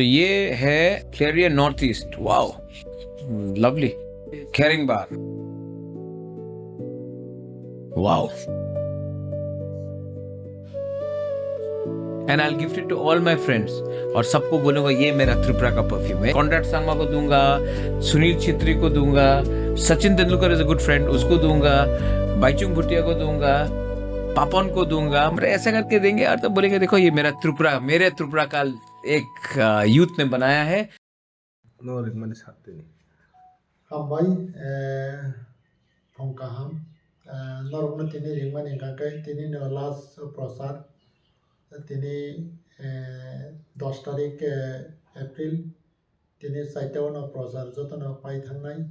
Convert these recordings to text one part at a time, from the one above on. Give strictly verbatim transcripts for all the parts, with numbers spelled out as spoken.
तो ये है क्लेरिया north east. Wow, lovely. Carrying bar. Wow. And I'll gift it to all my friends। और सबको बोलूंगा, ये मेरा त्रिपुरा का परफ्यूम है। कॉनराड संगमा को दूंगा, सुनील छेत्री को दूंगा, सचिन Tendulkar is a good friend, उसको दूंगा, बाईचुंग भूटिया को दूंगा, पापन को दूंगा। मतलब ऐसा करके देंगे और तो बोलेंगे, देखो, ये मेरा त्रिपुरा, मेरे त्रिपुरा का एक यूथ ने बनाया है। No ringmani sattini. Hambai, eh, phung kaham. Eh, norokno tini ringmani hwnkha khe tini no last prochar. Tini, eh, dos tarik, eh, April. Tini chaita o no prochar jotono pai thangnai.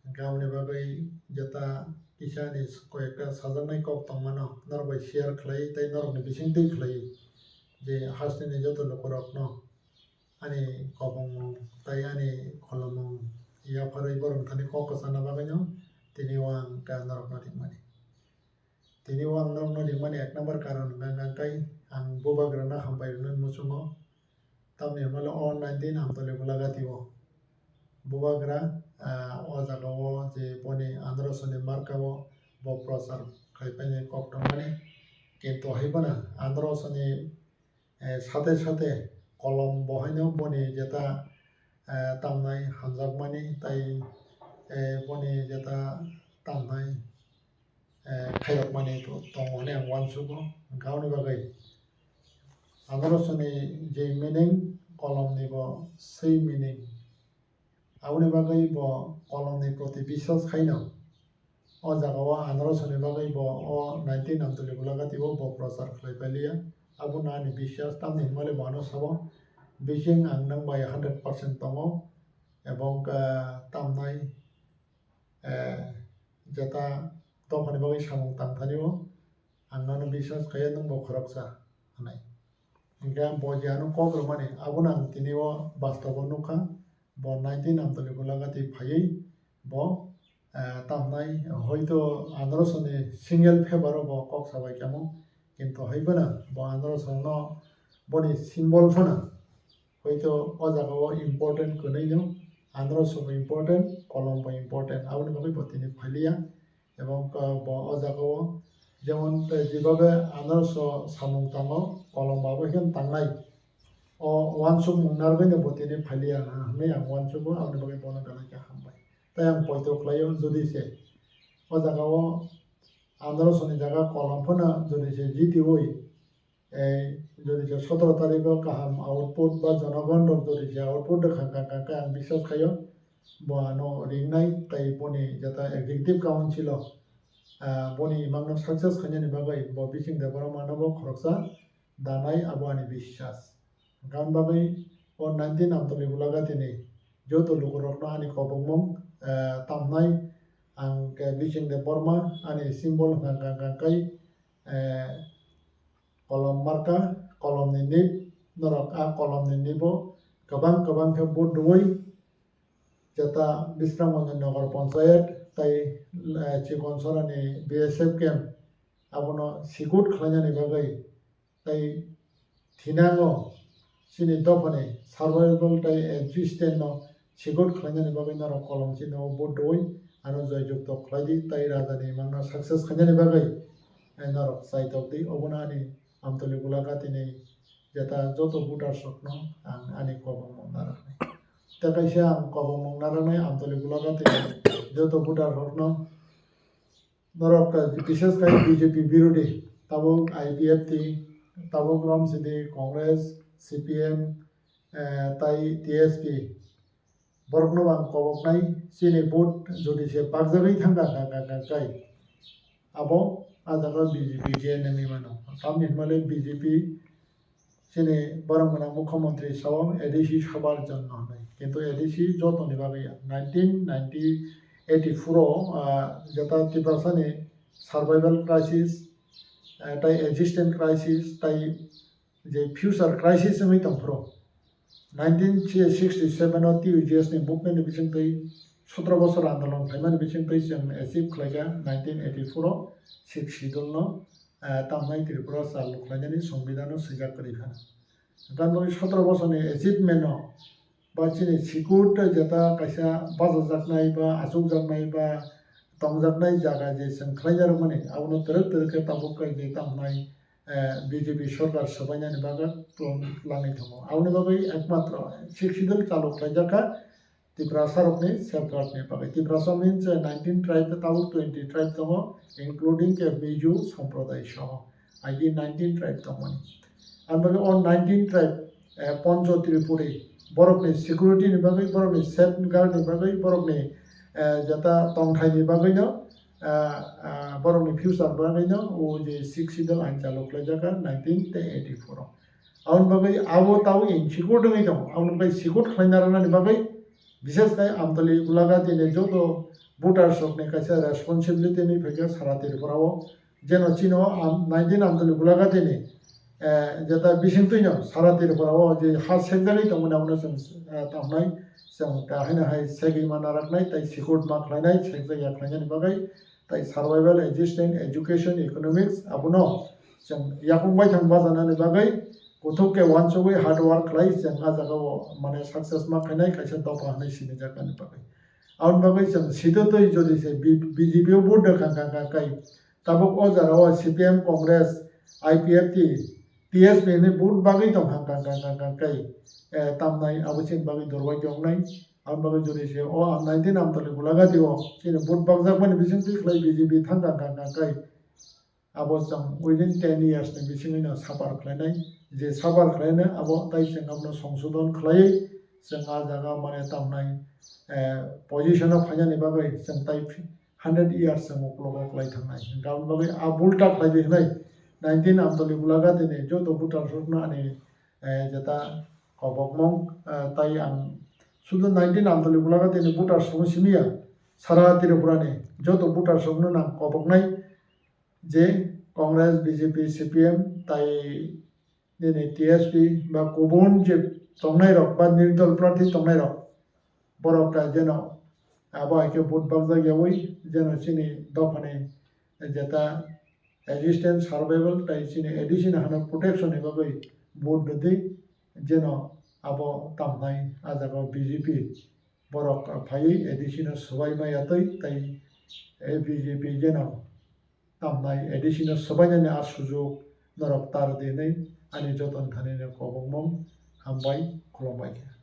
Hwnkhe aboni bagwi jeta kisa ni koyekta sajaknai kok tongmano norok bai share khlai tei norokni bisingtwi khlai je hasteni joto lukurokno ani kobongmung tei ani kholomung yapharwi borok thani kok kwchangna bagwino tini o ang khe norokno ringmani. Tini o ang norokno ringmani ek number karon hwnkha khe ang bubagrano hambai rwnani muchungo. Tamni hwnmale o nineteen Amtoli Gulagati o bubagra, ah, o jaga o je boni androsoni marka o bo prochar khai painai kok tongmani. Kintu hai phano androsoni, eh, sate sate kolom bo haino boni jeta, eh, tamnai hamjakmani tai, eh, boni jeta tamnai eh, khairokmani to-, tongo hwnwi ang uansugo. Hwnkhe aboni bagwi androsoni je meaning, kolomni bo sei meaning. Aboni bagwi bo kolomni proti biswas khaino o jaga o androsoni bagwi bo o nineteen Amtoli Gulagati o bo prochar khlai pailiya. Abono ani biswas, tamni hwnmale bo ano sabo bising ang nwng bai hundred percent tongo, ebong, eh, tamnai eh, jeta dophani bagwi samung tang thani o, ang nono biswas khaio nwng bo khoroksa, hwnwi. Hwnkhe bo je ano kok rwmani, abono ang tini o bastobo nukha, bo nineteen Amtoli Gulagati phaiwi bo, eh, tamnai, hoito androsoni single favor o bo kok sabai kamo, kintu hai phano bo androsongno boni symbol phano Hoito o jaga o important kwnwi no, androso bo important, kolom bo important, aboni bagwi bo tini phailiya. Ebong, uh, bo o jaga o jemon, uh, jebhabe androso samung tango, kolom bo abo khe tangnai. O uansukmung narwgwino bo tini phailiya hwnwi ang uansugo, aboni bagwi bono belai khe hambai. Tei ang poito khlaio, jodi se o jaga o androsoni jaga kolom phano jodi se jitiwi, eh, jodi se sotoro tarikh o kaham output ba jonogon rok jodi se output rwkha kha kha khe ang biswas khaio bo ano ringnai tei boni jeta executive council o, ah, boni imang no success khainani bagwi bo Bising Debbarma no bo khoroksa danai abo ani biswas. Gan bagwi o nineteen Amtoli Gulagati ni joto lukurokno ani kobongmung, eh, tamnai ang khe Bising Debbarma ani symbol hwnkha kha kha khe, eh, kolom marka, kolomni nip, norok a kolomni nibo kwbang kwbang khe vote rwui jeta Bisramganj Nagar Panchayat tai, eh, Chikonsorani B S F camp abono sikut khlainani bagwi tai thinango chini dophani survival tai existence no sikut khlainani bagwi norok kolom chini o vote rwui ano joyjukto khlaidi tai rajani imangno success khainani bagwi, eh, norok chaitok di. Obono ani Amtoli Gulagati ni jeta joto voters rokno ang ani kobongmung narwknai. Tei kaisa ang kobongmung narwknai Amtoli Gulagati ni joto voter rokno. Norok, eh, bishes khai B J P birodi, tabuk I P F T, tabuk romsidi Congress, C P M, eh, tai T S P. Borokno ang koboknai chini vote jodi se bakjagwi thangkha kha kha kha khai. Abo a jaga B J P J N M ni mano. Tamni hwnmale B J P Chini borok gwnang mukhyamantri sao A D C sobar jonno hwnwi. Kintu A D C jotoni bagwi ya. Nineteen ninety eighty-four o, ah, jeta Tiprasani survival crisis, ah, tai existence crisis, tai je future crisis wngwi tongphuru. Nineteen sixty-seven o T U G S ni movement ni bisingtwi sotro bosor andolon khlaimani bisingtwi chwng achieve khlaikha nineteen eighty-four o Sixth Schedule no, ah, tamnai Tripura o chal khlainani Songbidan o swijak kwrwi phano. Hwnkhe sotro bosorni achievement no ba chini secure tei jeta kaisa bachajaknai ba achukjaknai ba tongjaknai jaga je chwng khlaina rwmani, abono twrwk twrwk khe tabuk khe je tamo hwnai, eh, B J P sorkar swbainani bagwi twlang-, twlangwi tongo. Aboni bagwi ekmatro Sixth Schedule chalu khlaijak kha Tiprasarokni safeguard ni bagwi. Tiprasa means, eh, nineteen tribe, tabuk twenty tribe tongo, including khe Mizo somproday soho. Agi nineteen tribe tongmani. Ang bagwi o nineteen tribe, eh, Poncho Tripuri, borokni security ni bagwi, borokni safeguard ni bagwi, borokni, eh, jeta tongthai ni bagwi no, eh, eh, borokni future bagwi no, o je Sixth Schedule ain chalu khlaijak kha nineteen eighty-four o. Aboni bagwi abo tabo insecure wngwi tongo. Aboni bagwi secure khlaina rwnani bagwi, bises khe Amtali Golagati ni joto voters rokni kaisa responsibility wngwi phaikha sara Tripura o. Jeno chino am-, nineteen Amtali Golagati ni, eh, jeta bisingtwino sara Tripura o je ha sekjagwi tongmani abono chwng, eh, tamnai, chwng ta haino hai segwi ma naraknai tei secure ma khlainai, sekjak ya khlainani bagwi, tei survival, existence, education, economics, abono chwng yakung baithang bajanani bagwi kuthuk khe uansugwi hard work khlai chwng ah jagao mane success ma khainai kaisa dopha hwnwi sinijak ani bagwi. Aboni bagwi chwng sitotwi jodi se B-, B J P o vote rwkha kha kha kai tabuk o jagao C P M, Congress, I P F T, T S P hwnwi vote bagwi tongkha kha kha kha kha kai, eh, tamnai abo chini bagwi durbai tongnai. Aboni bagwi jodi se o nineteen Amtali Golagati o chini vote bakjakmani bisingtwi khlai B J P thangkha kha kha kai. Abo chwng within ten years ni bisingwino suffer khlainai, je suffer khlainai abo tai chwng abono songsodon khlaiwi chwng ah jaga mane tamnai, eh, position o phainani bagwi chwng tai hundred years chwng uklogo khlai thangnai. Hwnkhe aboni bagwi ah bulta khlai di hwnwi nineteen Amtali Golagati ni joto voters rokno ani, eh, jeta kobokmung, eh, tai ang sudu nineteen Amtali Golagati ni voters rokno simi ya, sara Tripura ni joto voters rokno nang koboknai, je Congress, B J P, C P M tai nini T S P ba kubun je tongnai rok ba nirdol prarthi tongnai rok, borok ta jeno abo hai khe vote bakjak yawi jeno chini dophani jeta existence, survival tai chini A D C ni hano protection ni bagwi vote rwdi, jeno abo tamnai ah jagao B J P borok phaiwi A D C no swbai ma yatwi tai, eh, B J P jeno tamnai A D C no swbainani ah sujuk norok tar di hwnwi ani joton thani no kobokmung hambai khulumbai kha.